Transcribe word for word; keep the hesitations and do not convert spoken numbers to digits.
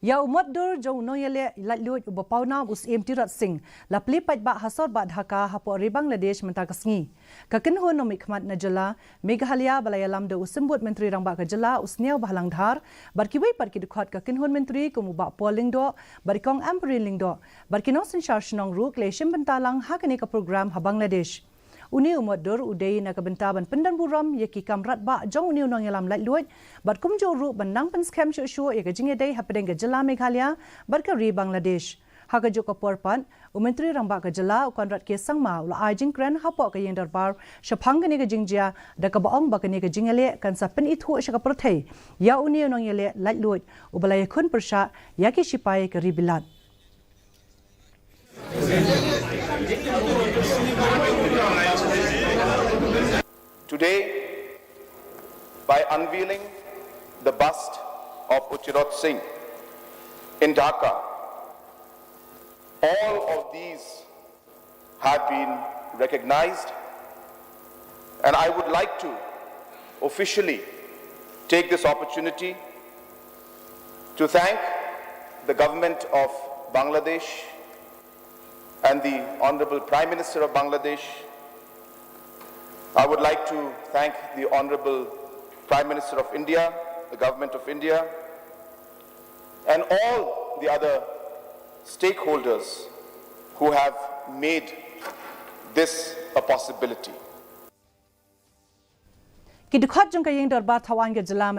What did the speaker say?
Ïa u mot dur jong u nongïaleh laitluid uba pawnam u Syiem Tirot Sing la plie paidbah ha sor bah Dhaka hapoh ri Bangladesh mynta ka sngi. Ka kynhun nongmihkhmat na jylla Meghalaya ba la ïalam da u Symbud Myntri Rangbah ka jylla u Sniawbhalang Dhar bad kiwei pat ki dkhot ka kynhun myntri kum u Bah Paul Lyngdoh bad i Kong Ampareen Lyngdoh bad ki nongsynshar shnong ruh ki la shim bynta lang ha kane ka program ha Bangladesh. Une u mot dur u dei na ka bynta ban pyndonburom ïa ki kam radbah jong une u nongïalam laitluid bad kumjuh ruh ban nang pynskhem shuh shuh ïa ka jingïadei hapdeng ka jylla Meghalaya bad ka ri Bangladesh. Ha kajuh ka por pat, u Myntri Rangbah ka jylla u Conrad K Sangma u la ai jingkren hapoh ka ïing dorbar shaphang kane ka jingjia da kaba ong ba kane ka jingïaleh kan sa pynithuh sha ka pyrthei ïa une u nongïaleh laitluid uba la ïakhun pyrshah ïa ki shipai ka ri Bilat. Today, by unveiling the bust of U Tirot Singh in Dhaka, all of these have been recognized, and I would like to officially take this opportunity to thank the government of Bangladesh and the Honorable Prime Minister of Bangladesh. I would like to thank the Honorable Prime Minister of India, the Government of India, and all the other stakeholders who have made this a possibility. Ki dkhot jong ka ïing dorbar thawaiñ ka jylla